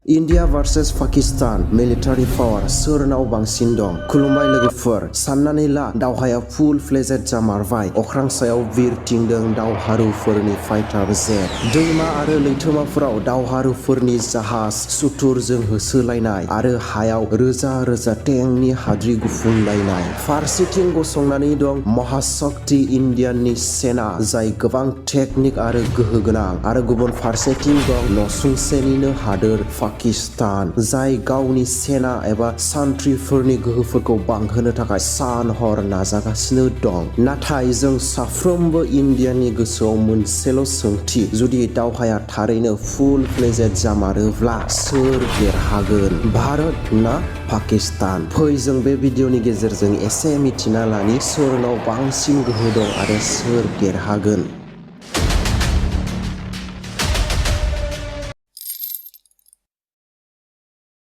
India vs Pakistan military power सोरनाव बांसिन दं? खुलुमबाय लोगोफोर, साननानै ला दावहाया फुल फ्लेजेड जामारबाय। अख्रां सायाव बिरथिंदों दावहारुफोरनि फाइटार जेट। दैमा आरो लैथोमाफोराव दावहारुफोरनि जाहाज सुथुरजों होसोलायनाय आरो हायाव रोजा रोजा टेंकनि हाद्रि गुफुंलायनाय। फारसेथिं गसंनानै दं महाशक्ति इन्डियाननि सेना जाय गोबां टेकनिक आरो गोहो गोनां, आरो गुबुन फारसेथिं दं नसुंसेनिनो हादोर पाकिस्तान जाय गावनि सेना एबा सान्थ्रिफोरनि गोहोफोरखौ बांहोनो थाखाय सान हर नाजागासिनो दं। नाथाय जों साफ्रोमबो इन्डियानि गोसोआव मोनसेल' सोंथि, जुदि दावहाया थारैनो फुल फ्लेजेड जामारोब्ला सोर देरहागोन, भारत ना पाकिस्तान? फै जों बे भिडिअनि गेजेरजों एसे मिथिना लानि सोरनाव बांसिन गोहो दं आरो सोर देरहागोन।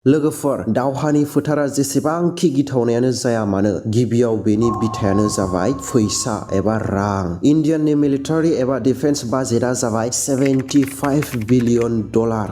लोगोफोर, दावहानि फोथारा जेसेबांखि गिथावनायानो जाया मानो, गिबियाव बेनि बिथायानो जाबाय फैसा एबा रां। इन्डियाननि मिलिटारि एबा डिफेन्स बाजेटआ जाबाय $75 बिलियन,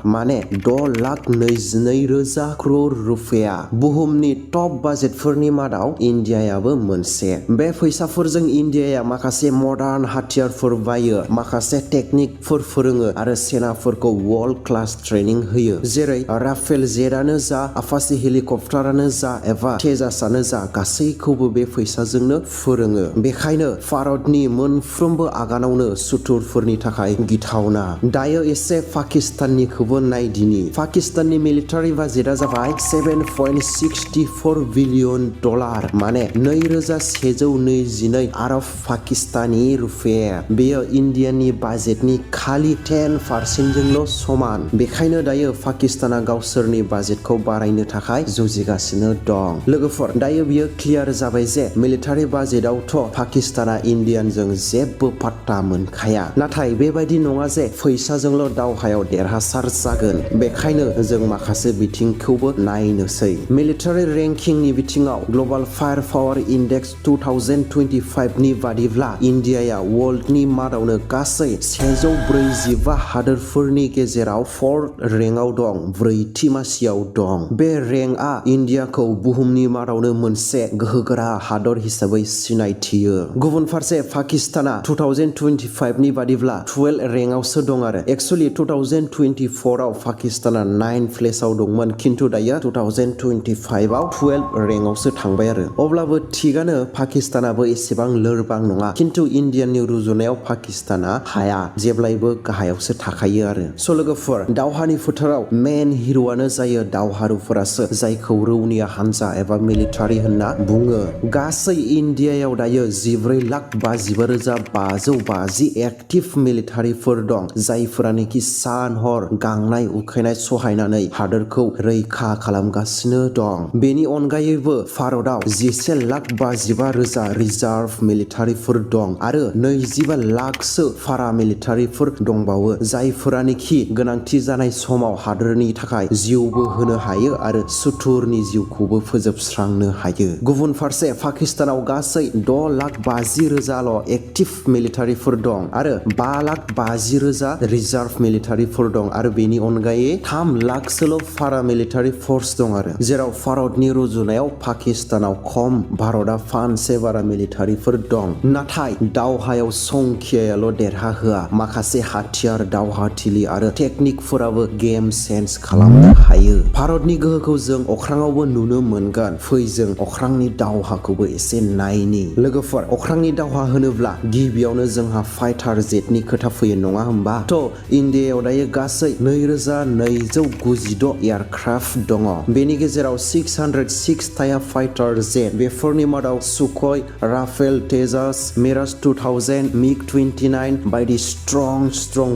माने 6,22,000 करोड़ रुपया। बुहुमनि टप बाजेटफोरनि मादाव इन्डियायाबो मोनसे। बे फैसाफोरजों इन्डियाया माखासे मडार्न हाथियारफोर बायो, माखासे टेकनिकफोर फोरोङो आरो सेनाफोरखौ वर्ल्ड क्लास ट्रेनिं होयो, जेरै राफेल जेटआनो जा, आपाचे हेलिकप्टारानो जा एबा तेजासआनो जा, गासैखौबो बे फैसाजोंनो फोरोङो। बेखायनो भारतनि मोनफ्रोमबो आगानावनो सुथुरफोरनि थाखाय गिथावना। दायो एसे पाकिस्ताननिखौबो नायदिनि। पाकिस्ताननि मिलिटारि बाजेटआ जाबाय $7.64 बिलियन, माने 2,122 आरब पाकिस्तानी रुपया। बेयो इन्डियानि बाजेटनि खालि 10% समान। बेखायनो दायो पाकिस्ताना गावसोरनि बाजेटखौ बारायनो थाखाय जुजिगासिनो दं। लोगोफोर, दायो बियो क्लियार जाबाय जे मिलिटारि बाजेटआवथ' पाकिस्ताना इन्डियानजों जेबो पात्ता मोनखाया। नाथाय बेबायदि नङा जे फैसाजोंल' दावहायाव देरहासार जागोन। बेखायनो जों माखासे बिथिंखौबो नायनोसै। मिलिटारि रेंकिंनि बिथिङाव ग्लबेल फायार पावार इन्डेक्स 2025 नि बादिब्ला इन्डियाया वर्ल्डनि मादावनो गासै 145 हादोरफोरनि गेजेराव 4th रेंकआव दं, 4थि मासियाव दं। बे रेंकआ इन्डियाखौ बुहुमनि मादावनो मोनसे गोहोगोरा हादर हिसाबै सिनायथियो। गुबुन फारसे पाकिस्ताना 2025 नि बादिब्ला 12 रेंकआवसो दं आरो। एक्चुअली 2024 आव पाकिस्ताना 9th प्लेसआव दंमोन, खिन्थु दायो 2025 आव 12 रेंकआवसो थांबाय आरो। अब्लाबो थिगानो, पाकिस्तानाबो एसेबां लोरबां नङा, खिन्थु इन्डियाननि रुजुनायाव पाकिस्ताना हाया, जेब्लायबो गाहायावसो थाखायो आरो। स' लोगोफोर, दावहानि फोथाराव मेन हिर'आनो जायो दावहारुफोरासो, जायखौ रौनिया हानजा एबा मिलिटारि होनना बुङो। गासै इन्डियायाव दायो 14,55,550 एक्टिभ मिलिटारिफोर दं, जायफोरानोखि सान हर गांनाय उखैनाय सहायनानै हादोरखौ रैखा खालामगासिनो दं। बेनि अनगायैबो भारतआव 11,55,000 रिजार्भ मिलिटारिफोर दं आरो 25 लाखसो पारामिलिटारिफोर दंबावो, जायफोरानोखि गोनांथि जानाय समाव हादोरनि थाखाय जिउबो होनो हायो आरो सुथुरनि जिउखौबो फोजोबस्रांनो हायो। गुबुन फारसे पाकिस्तानाव गासै 6,50,000 एक्टिभ मिलिटारिफोर दं आरो 5,50,000 रिजार्भ मिलिटारिफोर दं, आरो बेनि अनगायै 3 लाखसोल' पारामिलिटारि फर्स दं आरो। जेराव भारतनि रुजुनायाव पाकिस्तानाव खम, भारतआ फानसे बारा मिलिटारिफोर दं। नाथाय दावहायाव संख्यायाल' देरहाहोआ, माखासे हाथियार, दावहाथिलि आरो टेकनिकफोराबो गेम चेन्ज खालामनो हायो। भारतनि गोहोखौ जों अख्राङावबो नुनो मोनगोन। फै जों अख्रांनि दावहाखौबो एसे नायनि। लोगोफोर, अख्रांनि दावहा होनोब्ला गिबियावनो जोंहा फाइटार जेटनि खोथा फैयो, नङा होमबा? थ' इन्डियायाव दायो गासै 2,296 एयारक्राफ्ट दङ। बेनि गेजेराव 606 थाया फाइटार जेट। बेफोरनि मादाव सुखय, राफेल, तेजास, मिराज 2000, मिग-29 बायदि स्ट्रं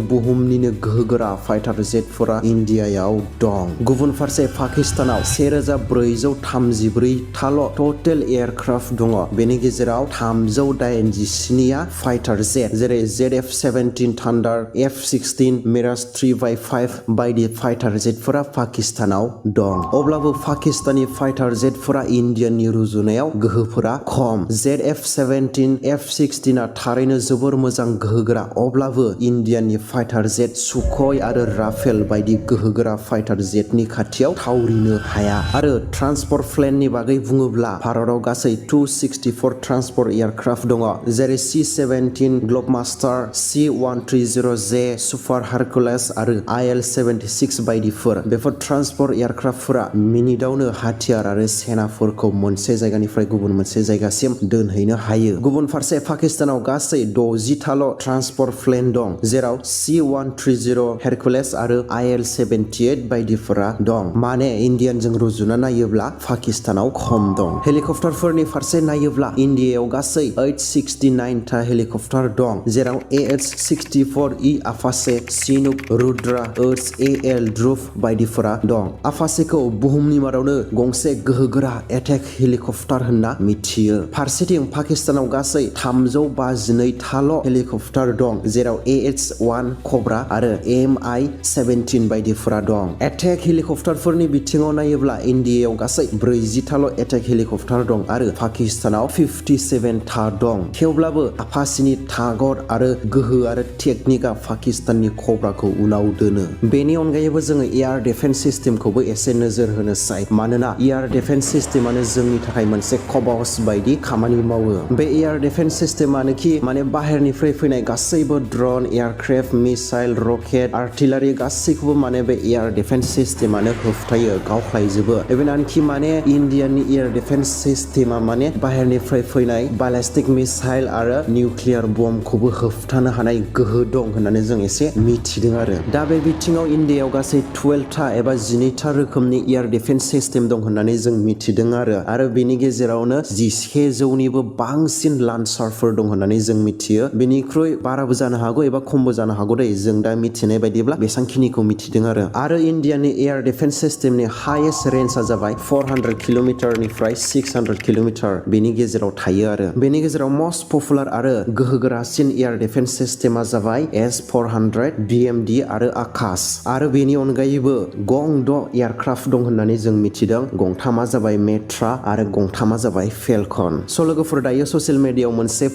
बुहुमनिनो गोहोगोरा फाइटार जेटफोरा इन्डियायाव दं। गुबुन फारसे फारसे पाकिस्तानाव 1434 थाल' टटेल एयारक्राफ्ट दङ। बेनि गेजेराव 387आ फाइटार जेट जेरै ZF-17 थान्डार, F-16, मिराज 3x5 बायदि फाइटार जेटफोरा पाकिस्तानाव दं। अब्लाबो पाकिस्तानी फाइटार जेटफोरा इन्डियाननि रुजुनायाव गोहोफोरा खम। ZF-17, F-16 आ थारैनो जोबोर मोजां गोहोगोरा, अब्लाबो इन्डियाननि फाइटार जेट सुखय आरो राफेल बायदि गोहोगोरा फाइटार जेटनि खाथियाव थावरिनो हाया। आरो ट्रान्सपर्ट प्लेननि बागै बुङोब्ला भारताव गासै 264 ट्रान्सपर्ट एयारक्राफ्ट दङ, जेरै C-17 ग्लबमास्टार, C-130J सुपार हारकुलेस आरो IL-76 बायदिफोर। बेफोर ट्रान्सपर्ट एयारक्राफ्टफोरा मिनिटावनो हाथियार आरो सेनाफोरखौ मोनसे जायगानिफ्राय गुबुन मोनसे जायगासिम दोनहैनो हायो। गुबुन फारसे पाकिस्तानाव गासै 60 थाल' ट्रान्सपर्ट प्लेन दं, जेराव C-130 हेरकुलेस आरो IL-78 बायदिफोरा दं। माने इन्डियानजों रुजुना नायोब्ला पाकिस्तानाव खम दं। हेलिकप्टारफोरनि फारसे नायोब्ला इन्डियायाव गासै 869 था हेलिकप्टार दं, जेराव AH-64E आपाचे, चिनुक, रुद्रा, अर्स, AL ध्रुव बायदिफोरा दं। आपाचेखौ बुहुमनि मादावनो गंसे गोहोगोरा एटेक हेलिकप्टार होनना मिथियो। फारसेथिं पाकिस्तानाव गासै 352 थाल' हेलिकप्टार दं, जेराव AH-1 कब्रा आरो AMI-17 बायदिफोरा दं। एटेक हेलिकप्टारफोरनि बिथिङाव नायोब्ला इन्डियायाव गासै 40 थाल' एटेक हेलिकप्टार दं आरो पाकिस्तानाव 57 था दं। थेवब्लाबो आपाचेनि ताकत आरो गोहो आरो टेकनिकआ पाकिस्ताननि कब्राखौ उनाव दोनो। बेनि अनगायैबो जोङो एयार डिफेन्स सिस्टेमखौबो एसे नोजोर होनोसै, मानोना एयार डिफेन्स सिस्टेमानो जोंनि थाखाय मोनसे कवच बायदि खामानि मावो। बे एयार डिफेन्स सिस्टेमानोखि माने बाहेरनिफ्राय फैनाय गासैबो ड्रन, एयारक्राफ्ट, मिसाइल, रकेट, आर्टिलारि गासैखौबो माने बे एयार डिफेन्स सिस्टेमानो होबथायो, गावख्लायजोबो। इभेनआनखि माने इन्डियानि एयार डिफेन्स सिस्टेमा माने बाहेरनिफ्राय फैनाय बालास्टिक मिसाइल आरो निउक्लियार बमखौबो होबथानो हानाय गोहो दं होननानै जों एसे मिथिदों आरो। दा बे बिथिङाव इन्डियायाव गासै 12 था एबा 12 रोखोमनि एयार डिफेन्स सिस्टेम दं होननानै जों मिथिदों आरो बेनि गेजेरावनो 1100निबो बांसिन लान्सारफोर दं होननानै जों मिथियो। बेनिख्रुइ बाराबो जानो हागौ एबा खमबो जानो हागौ दै, जों दा मिथिनाय बायदिब्ला बेसांखिनिखौ मिथिदों आरो इन्डियानि एयार डिफेन्स सिस्टेमनि हाइएस्ट रेन्जआ जाबाय 400 किल'मिटारनिफ्राय 600 किल'मिटार बेनि गेजेराव थायो आरो। बेनि गेजेराव मस्ट पपुलार आरो गोहोगोरासिन एयार डिफेन्स सिस्टेमा जाबाय S-400 BMD आरो आकाश। आरो बेनि अनगायैबो गं 6 एयारक्राफ्ट दं होननानै जों मिथिदों। गंथामा जाबाय मेट्रा आरो गंथामा जाबाय फेलकन। स' लोगोफोर, दायो ससियेल मिडियायाव मोनसे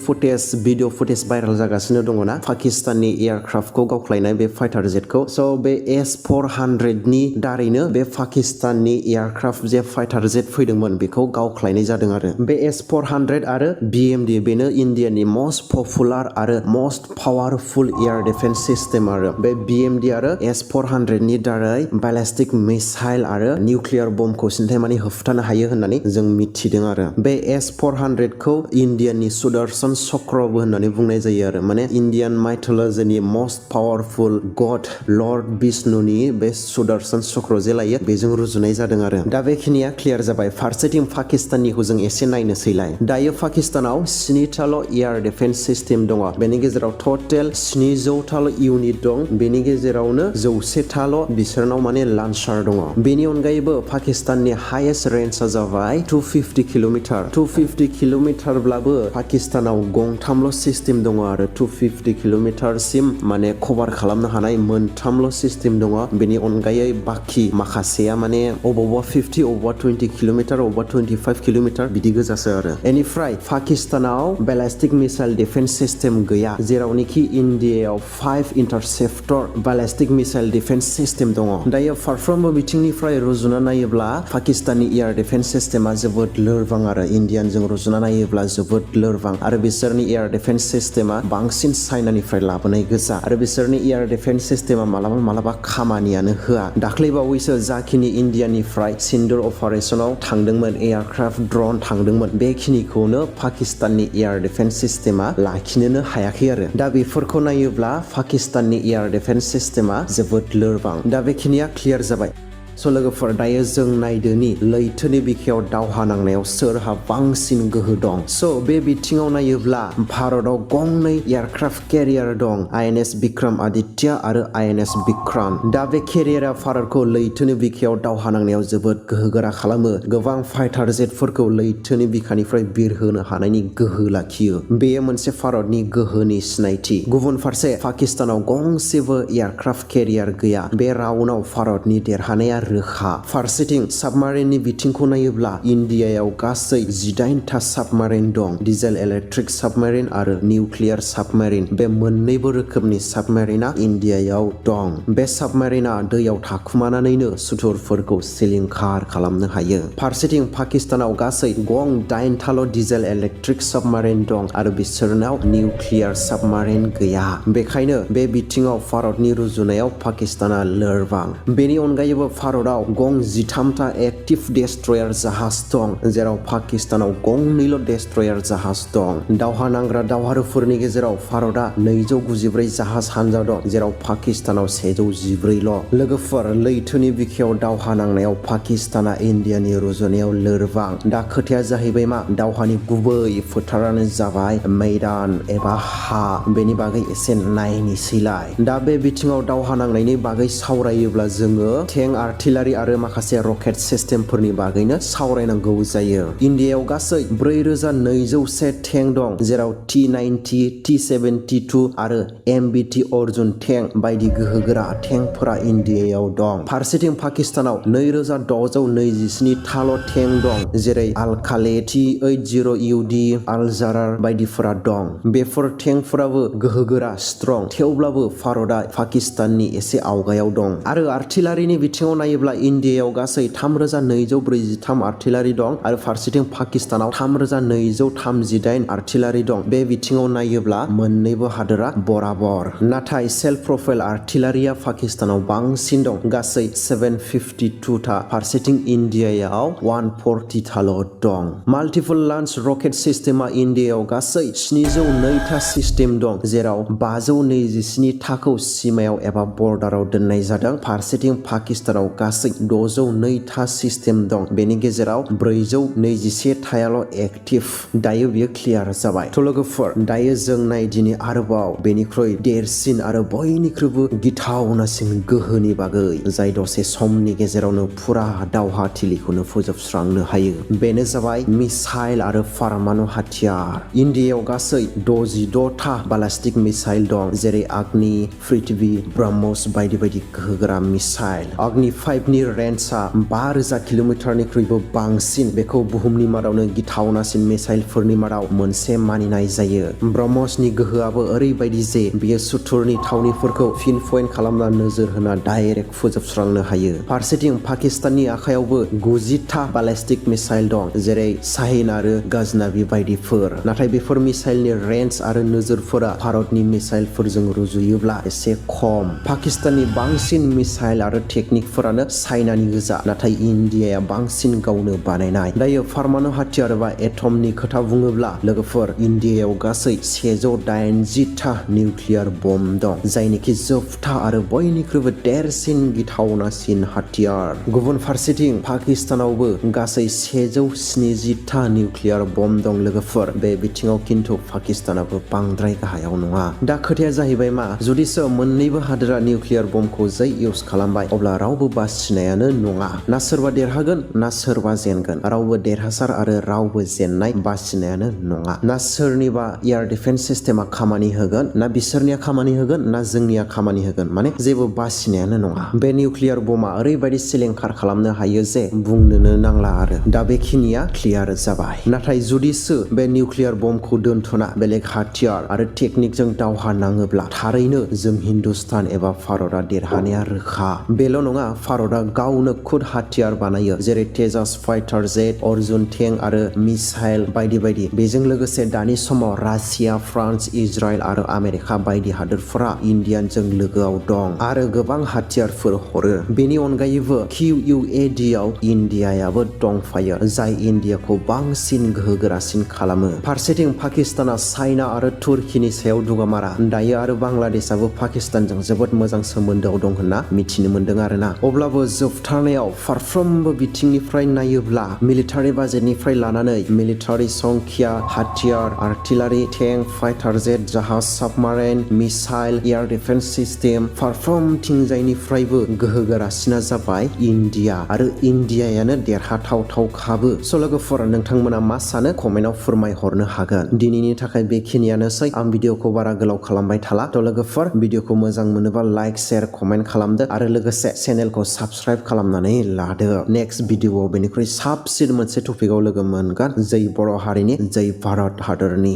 भिडिअ फुटेज भाइरेल जागासिनो दङना, पाकिस्ताननि एयारक्राफ्टखौ गावख्लायनाय बे फाइटार जेटखौ। स' बे S-400नि दारैनो बे पाकिस्ताननि एयारक्राफ्ट जे फाइटार जेट फैदोंमोन बेखौ गावख्लायनाय जादों आरो। बे S-400 आरो BMD बेनो इन्डियानि मस्ट पपुलार आरो most powerful air defence system आरो। बे BMD आरो S-400नि दारै बालास्टिक मिसाइल आरो निउक्लियार बमखौ सिन्थायमानि होबथानो हायो होननानै जों मिथिदों आरो। बे S-400खौ इन्डियानि सुदर्शन चक्रबो होननानै बुंनाय जायो आरो। माने इन्डियान माइथोलजिनि मस्ट पावारफुल गड लर्ड विष्णुनि बे सुदर्शन चक्र जे लायो बेजों रुजुनाय जादों आरो। दा बेखिनिया क्लियार जाबाय। फारसेथिं पाकिस्ताननिखौ जों एसे नायनोसैलाय। दायो पाकिस्तानाव 7 थाल' एयार डिफेन्स सिस्टेम दङ। बेनि गेजेराव टटेल 700 थाल' इउनिट दं। बेनि गेजेरावनो 100 थाल' बिसोरनाव माने लान्सार दङ। बेनि अनगायैबो पाकिस्ताननि हाइएस्ट रेन्जआ जाबाय 250 किल'मिटार। 250 किल'मिटारब्लाबो पाकिस्तानाव गंथामल' सिस्टेम दङ आरो 250 किल'मिटारसिम माने कभार खालामनो हानाय मोनथामल' सिस्टेम दङ। बेनि अनगायै बाखि माखासेया माने अबावबा 50, अबावबा 20 किल'मिटार, अबावबा 25 किल'मिटार बिदि गोजासो आरो। बेनिफ्राय पाकिस्तानाव बालास्टिक मिसाइल डिफेन्स सिस्टेम गैया, जेरावनोखि इन्डियायाव 5 इन्टारसेप्टर बालास्टिक मिसाइल डिफेन्स सिस्टेम दङ। दायो फारफ्रोमबो बिथिंनिफ्राय रुजुना नायोब्ला पाकिस्ताननि एयार डिफेन्स सिस्टेमा जोबोद लोरबां आरो इन्डियानजों रुजुना नायोब्ला जोबोद लोरबां। आरो बिसोरनि एयार डिफेन्स सिस्टेमा बांसिन चाइनानिफ्राय लाबोनाय गोजा। आरो बिसोरनि एयार डिफेन्स सिस्टेमा मालाबा खामानियानो होआ। दाख्लैबावैसो जाखिनि इन्डियानिफ्राय सिन्दुर अपारेसनाव थांदोंमोन, एयारक्राफ्ट ड्रन थांदोंमोन, बेखिनिखौनो पाकिस्ताननि एयार डिफेन्स सिस्टेमा लाखिनोनो हायाखै आरो। दा बेफोरखौ नायोब्ला पाकिस्ताननि एयार डिफेन्स सिस्टेमा जोबोद लोरबां। दा बेखिनिया क्लियार जाबाय। स' लोगोफोर दायो जों नायदोनि लैथोनि बिखायाव दावहा नांनायाव सोरहा बांसिन गोहो दं। स' बे बिथिङाव नायोब्ला भारताव गंनै एयारक्राफ्ट केरियार दं, INS बिक्रम आदित्य आरो INS बिक्रांत। दा बे केरियारा भारतखौ लैथोनि बिखायाव दावहा नांनायाव जोबोद गोहोगोरा खालामो। गोबां फाइटार जेटफोरखौ लैथोनि बिखानिफ्राय बिरहोनो हानायनि गोहो लाखियो। बेयो मोनसे भारतनि गोहोनि सिनायथि। गुबुन फारसे पाकिस्तानाव गंसेबो एयारक्राफ्ट केरियार गैया। बे राउन्डआव भारतनि देरहानाया रोखा। फारसेथिं साबमारिननि बिथिंखौ नायोब्ला इन्डियायाव गासै 18टा साबमारिन दं, डिजेल इलेक्ट्रिक साबमारिन आरो निउक्लियार साबमारिन। बे मोन्नैबो रोखोमनि साबमारिना इन्डियायाव दं। बे साबमारिना दैयाव थाखुमानानैनो सुथुरफोरखौ सिलिंखार खालामनो हायो। फारसेथिं पाकिस्तानाव गासै गं 8टाल' डिजेल इलेक्ट्रिक साबमारिन दं आरो बिसोरनाव निउक्लियार साबमारिन गैया। बेखायनो बे बिथिङाव भारतनि रुजुनायाव पाकिस्ताना लोरबां। बेनि अनगायैबो भारतआव गं 13टा एक्टिभ डेस्ट्रयार जाहाज दं, जेराव पाकिस्तानाव गंनैल' डेस्ट्रयार जाहाज दं। दावहा नांग्रा दावहारुफोरनि गेजेराव भारतआ 294 जाहाज हानजा दं, जेराव पाकिस्तानाव 114ल'। लोगोफोर, लैथोनि बिखायाव दावहा नांनायाव पाकिस्ताना इन्डियानि रुजुनायाव लोरबां। दा खोथाया जाहैबाय मा, दावहानि गुबै फोथारानो जाबाय मैदान एबा हा। बेनि बागै एसे नायनोसैलाय। दा बे बिथिङाव दावहा नांनायनि बागै सावरायोब्ला जोङो टेंक आर्टिलारि आरो माखासे रकेट सिस्टेमफोरनि बागैनो सावरायनांगौ जायो। इन्डियायाव गासै 4201 टेंक दं, जेराव T-90, T-72 आरो MBT अर्जुन टेंक बायदि गोहोगोरा टेंकफोरा इन्डियायाव दं। फारसेथिं पाकिस्तानाव 2627 थाल' टेंक दं, जेरै आल-खाले, T-80 यudh, आल-जारार बायदिफोरा दं। बेफोर टेंकफोराबो गोहोगोरा स्ट्रं, थेवब्लाबो भारतआ पाकिस्ताननि एसे आवगायाव दं। आरो आर्टिलारिनि बिथिङाव नायोब्ला इन्डियायाव गासै 3243 आर्टिलारि दं आरो फारसेथिं पाकिस्तानाव 3238 आर्टिलारि दं। बे बिथिङाव नायोब्ला मोन्नैबो हादोरा बराबर। नाथाय सेल्फ प्रफाइल आर्टिलारिया पाकिस्तानाव बांसिन दं, गासै 752टा। फारसेथिं इन्डियायाव 140टाल' दं। माल्टिपल लॉन्च रकेट सिस्टेमा इन्डियायाव गासै 702टा सिस्टेम दं, जेराव 527टाखौ सीमायाव एबा बर्डाराव दोननाय जादों। फारसेथिं पाकिस्तानाव गासै 602टा सिस्टेम दं, बेनि गेजेराव 421टायाल' एक्टिभ। दायो बियो क्लियार जाबाय। थ' लोगोफोर, दायो जों नायदिनि आरोबाव बेनिख्रुइ देरसिन आरो बयनिख्रुइबो गिथावनासिन गोहोनि बागै, जाय दसे समनि गेजेरावनो फुरा दावहा थिलिखौनो फोजोबस्रांनो हायो। बेनो जाबाय मिसाइल आरो पारमाणु हाथियार। इन्डियायाव गासै 66टा बालास्टिक मिसाइल दं, जेरै अग्नि, पृथ्वी, ब्रह्मस बायदि बायदि गोहोगोरा मिसाइल। अग्नि 5नि रेन्जआ 5000 किल'मिटारनिख्रुइबो बांसिन। बेखौ बुहुमनि मादावनो गिथावनासिन मिसाइलफोरनि मादाव मोनसे मानिनाय जायो। ब्रह्मसनि गोहोआबो ओरैबायदि जे बियो सुथुरनि थावनिफोरखौ पिन पइन्ट खालामना नोजोर होना डाइरेक्ट फोजोबस्रांनो हायो। फारसेथिं पाकिस्ताननि आखायावबो 90टा बालास्टिक मिसाइल दं, जेरै शाहिन आरो गजनबी बायदिफोर। नाथाय बेफोर मिसाइलनि रेन्ज आरो नोजोरफोरा भारतनि मिसाइलफोरजों रुजुयोब्ला एसे खम। पाकिस्ताननि बांसिन मिसाइल आरो टेकनिकफोरानो चाइनानि गोजा, नाथाय इन्डियाया बांसिन गावनो बानायनाय। दायो पारमाणु हाथियार एबा एटमनि खोथा बुङोब्ला लोगोफोर, इन्डियायाव गासै 180टा निउक्लियार बम दं, जायनिखि जोबथा आरो बयनिख्रुइबो देरसिन गिथावनासिन हाथियार। गुबुन फारसेथिं पाकिस्तानावबो गासै 170टा निउक्लियार बम दं। लोगोफोर, बे बिथिङाव खिन्थु पाकिस्तानाबो बांद्राय गाहायाव नङा। दा खोथाया जाहैबाय मा, जुदिसो मोन्नैबो हादोरा निउक्लियार बमखौ जै इउज खालामबाय, अब्ला रावबो बासिनायानो नङा। ना सोरबा देरहागोन ना सोरबा जेनगोन। रावबो देरहासार आरो रावबो जेननाय बासिनायानो नङा। ना सोरनिबा एयार डिफेन्स सिस्टेमा खामानि होगोन, ना बिसोरनिया खामानि होगोन, ना जोंनिया खामानि होगोन। माने जेबो बासिनायानो नङा। बे निउक्लियार बमा ओरैबायदि सिलिंखार खालामनो हायो जे बुंनोनो नांला आरो। दा बेखिनिया क्लियार जाबाय। नाथाय जुदिसो बे निउक्लियार बमखौ दोनथ'ना बेलेग हाथियार आरो टेकनिकजों दावहा नाङोब्ला थारैनो जों हिन्दुस्तान एबा भारतआ देरहानाया रोखा। बेल' नङा, भारतआ गावनो खुद हाथियार बानायो, जेरै तेजास फाइटार जेट, अर्जुन टेंक आरो मिसाइल बायदि बायदि। बेजों लोगोसे दानि समाव रासिया, फ्रान्स, इजराइल आरो आमेरिका बायदि हादोरफोरा इन्डियानजों लोगोआव दं आरो गोबां हाथियारफोर हरो। बेनि अनगायैबो QUAD आव इन्डियायाबो दंफायो, जाय इन्डियाखौ बांसिन गोहोगोरासिन खालामो। फारसेथिं पाकिस्ताना चाइना आरो तुर्कीनि सायाव दुगामारा। दायो आरो बांलादेशआबो पाकिस्तानजों जोबोद मोजां सोमोन्दोआव दं होनना मिथिनो मोन्दों आरोना। अब्ला थेवब्लाबो जोबथारनायाव फारफ्रोमबो बिथिंनिफ्राय नायोब्ला मिलिटारि बाजेटनिफ्राय लानानै मिलिटारि संख्या, हाथियार, आर्टिलारि, टेंक, फाइटार जेट, जाहाज, साबमारिन, मिसाइल, एयार डिफेन्स सिस्टेम फारफ्रोमथिंजायनिफ्रायबो गोहोगोरासिना जाबाय इन्डिया आरो इन्डियायानो देरहाथावथावखाबो। स' लोगोफोर नोंथांमोना मा सानो कमेन्टआव फोरमायहरनो हागोन। दिनैनि थाखाय बेखिनियानोसै। आं भिडिअखौ बारा गोलाव खालामबाय थाला। थ' लोगोफोर भिडिअखौ मोजां मोनोबा लाइक, शेयार, कमेन्ट खालामदो आरो लोगोसे चेनेलखौ साबस्क्राइब खालामनानै लादो। नेक्स्ट भिडिअआव बेनिख्रुइ साबसिन मोनसे टपिकआव लोगो मोनगोन। जै बर' हारिनि, जै भारत हादरनि।